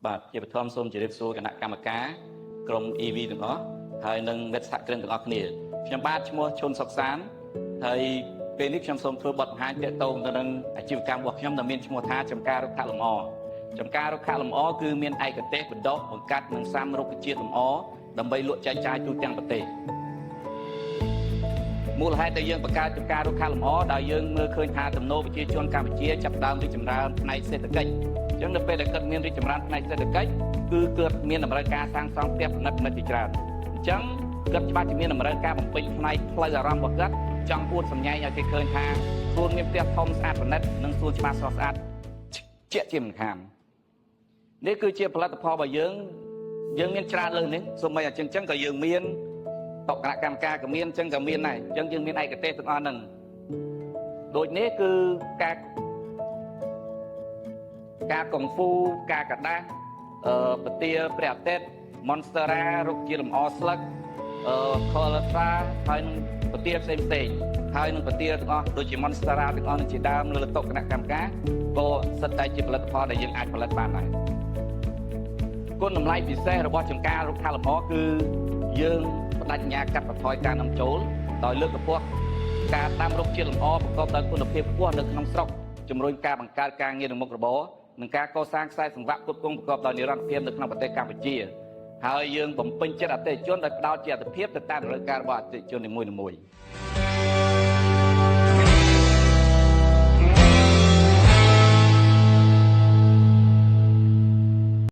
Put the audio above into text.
បាទជាបឋមសូមជម្រាបសួរគណៈកម្មការក្រុម EV ទាំងអស់ហើយនិងមិត្តសហគ្រិនទាំងអស់គ្នាខ្ញុំបាទឈ្មោះឈុនសុកសានហើយពេលនេះខ្ញុំសូមធ្វើបទបង្ហាញទាក់ទងទៅនឹងអាជីវកម្មរបស់ខ្ញុំដែលមានឈ្មោះថាចំការរុក្ខលម្អចំការរុក្ខលម្អគឺមានឯកទេសបណ្ដុះបង្កាត់និងសាំរុក្ខជាតិលម្អដើម្បីលក់ចែកចាយទូទាំងប្រទេសមូលហេតុដែលយើងបង្កើតចំការរុក្ខលម្អដោយយើងមើលឃើញថាទំនោរប្រជាជនកម្ពុជាចាប់ផ្ដើមរីកចម្រើនផ្នែកសេដ្ឋកិច្ចអញ្ចឹងនៅពេលដែលគាត់មានរីកចម្រើនផ្នែកសេដ្ឋកិច្ចគឺគាត់មានតម្រូវការសាងសង់ផ្ទះប្រណិតៗជាច្រើនអញ្ចឹងគាត់ច្បាស់ជាមានតម្រូវការបំពេញផ្នែកផ្លូវអារម្មណ៍របស់គាត់ចង់អួតសម្ញែងឲ្យគេឃើញថាខ្លួនមានផ្ទះធំស្អាតប្រណិតនិងសួនច្បារស្រស់ស្អាតជាក់ជាមិនខាននេះគឺជាផលិតផលរបស់យើងយើងមានច្រើនលើសនេះសូម្បីតែជាងចឹងក៏យើងមានតគណៈកម្មការក៏មានចឹងក៏មានដែរអញ្ចឹងយើងមានឯកទេសទាំងអស់ហ្នឹងដូចនេះគឺការការកុងហ្វូការកដាស់អឺពទាព្រះអាទិត្យ Monstera រុក្ខជាតិលម្អស្លឹកអឺ Colotra ហើយនឹងពទាផ្សេងផ្សេងហើយនឹងពទាទាំងអស់ដូចជា Monstera ទាំងអស់នឹងជាដើមលើតុគណៈកម្មការក៏សិតតែជាផលិតផលដែលយើងអាចផលិតបានដែរគុណតម្លៃពិសេសរបស់ចំការរុក្ខាលម្អគឺយើងបដិញ្ញាកាត់បន្ថយការនាំចូលដោយលើកកម្ពស់ការដាំរុក្ខជាតិលម្អប្រកបដោយគុណភាពខ្ពស់នៅក្នុងស្រុកជំរុញការបង្កើតការងារនិងមុខរបរនិងការកសាងខ្សែសង្វាក់ផ្គត់ផ្គង់ប្រកបដោយនិរន្តរភាពនៅក្នុងប្រទេសកម្ពុជាហើយយើងបំពេញចិត្តអតិថិជនដោយផ្ដោតជាអត្ថិភាពទៅតាមតម្រូវការរបស់អតិថិជននីមួយៗ។